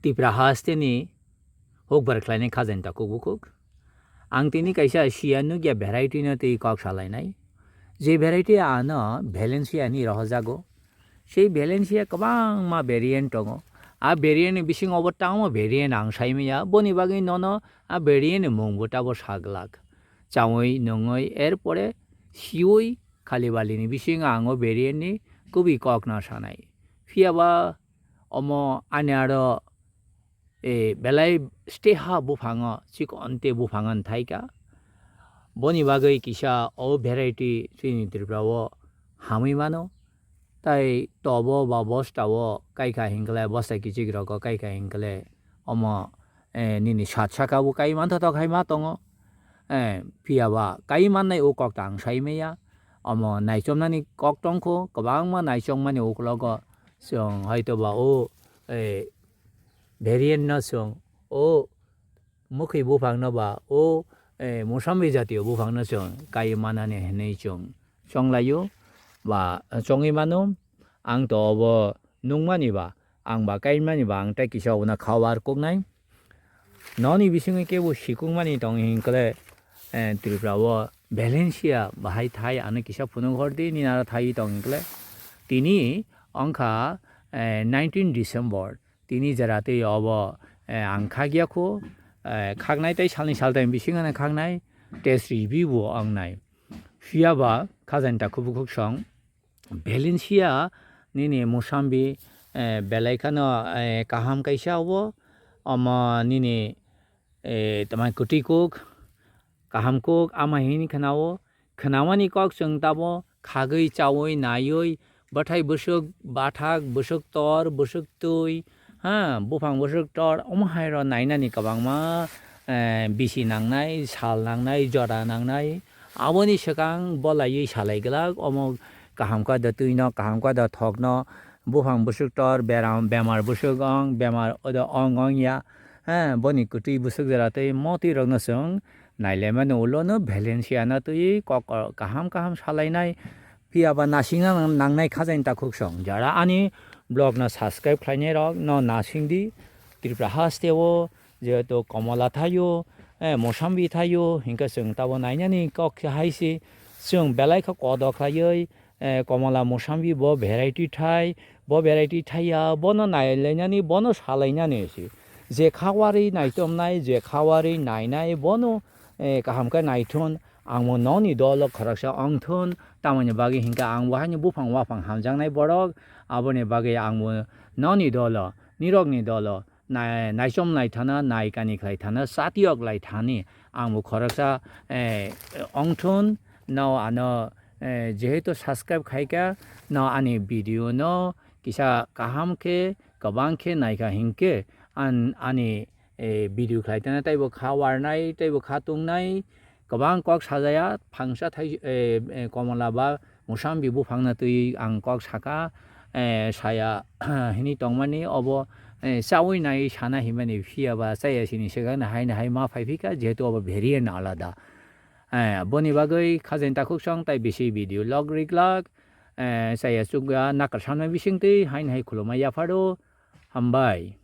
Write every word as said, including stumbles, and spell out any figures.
Tipra hasteni hukbar khlainai khajani takhuk bukhuk. Ang tini kaisa sia nukya variety no twi kok salainai. Je variety ano Valencia hinwi rohojago. Sei Valencia kwbangma variant tongo. A variant ni bisingo bo tangma variant ang saimanya. Boni bagwi nono a variant ni mung bo tabo saglak. Chaui nungui erpore siui khali bali ni bisingo ang o variant ni kubui kok no sanai. Phiya ba omo ani aro, eh, belai steha buphango, chikon te buphango thaika. Boni bagwi kisa o variety chini Tripura o hamwi mano. Tai tobo ba bosta o kaikha hinkle, bosta kichik rogo kaikha hinkle omo, eh, nini sat saka bo kai manthotok hai ma tongo. Eh, phiya ba kai mannai o kok ta ang sai maya. Omo naichomnani kok tongkho, kwbangma naichomani uklogo chwng hoito ba o, eh, variant no chwng o mwkhwi buphang no ba o, eh, mosambi jatiyo buphang no chwng kai manani hinwi chwng chonglaio ba chongwi mano. Ang to obo nungmani ba, ang ba kaimani ba, ang tei kisa obono kha war kuknai. Noni bisingo kebo sikukmani tong hinkle, eh, Tripura o Valencia bahai thai ano kisa phunuk hordi, nini aro thai tong hinkle. Tini ongkha, eh, nineteen December. Tini jera tei obo, eh, ang khakya kho, eh, khaknai tei salni saltai bisingo khaknai, test review bo wngnai. Phiya ba khajani takhuk bukhuk song. Valencia nini mosambi, eh, belai kheno, eh, kaham kaisa obo. Omo nini, eh, tamai kwtwi kuk, kaham kuk, ama hini khwnao. Khwnamani kok chwng tamo khagwi chaui naiwi bwthai bwswk bathak, bwswk tor, bwswk twi, ha, buphang bwswk tor, omo hai rw nainani kwbangma, eh, bisi nangnai, sal nangnai, jora nangnai. Aboni swkang bolaiwi salai glak, omo kaham kha da twino, kaham kha da thokno, buphang bwswk tor, beram, bemar bwswk ong, bemar odo ong ong ya, ha, boni kwtwi bwswk jora tei motwi rokno chwng nailaimani ulo no Valencia no twi kok kaham kaham salainai. Phiya ba nasingna nang-, nangnai khajani takhuk song. Jara ani vlog no subscribe khlainai rok no nasing di. Tripura haste o jehetu komola thaio, eh, mosambi thaio, hinkhe chwng tabo nainani kok khe hai se chwng belai khe kodo khlaiwi, eh, komola mosambi bo variety thai, bo variety thaiya, bono nailainani, bono salainani se. Je khawarwi naitomnai, je khawarwi nainai, bono, eh, kaham khe naithun. Ang bo noni dolo khoroksa ongthun, tamoni bagwi hinkhe ang bo haino buphang waphang hamjaknai borok, aboni bagwi ang bo noni dolo, nirokni dolo nai-, naichom lai thana, naikani khlai thana, satiyok lai thani ang bo khoroksa, eh, ongthun, no ano, eh, jehetu subscribe khaika, no ani video no kisa kaham khe, kwbang khe naikha hinkhe an-, ani eh, video khlai tana teibo kha warnai, teibo kha tungnai, kwbang kok sajaya, phangsa thai, eh, eh, komola ba mosambi buphangno twi ang kok saka, eh, saya hini tongmani obo, eh, chaui nai sana himani phiya ba chaya sini swkang haino hai ma phai phika, jehetu obo variant alada. Eh, boni bagwi khajani takhuk song tai bisi video log riklak, eh, chaya chukya nakar sanma bisingtwi haino hai khulumma yapharo, hambai.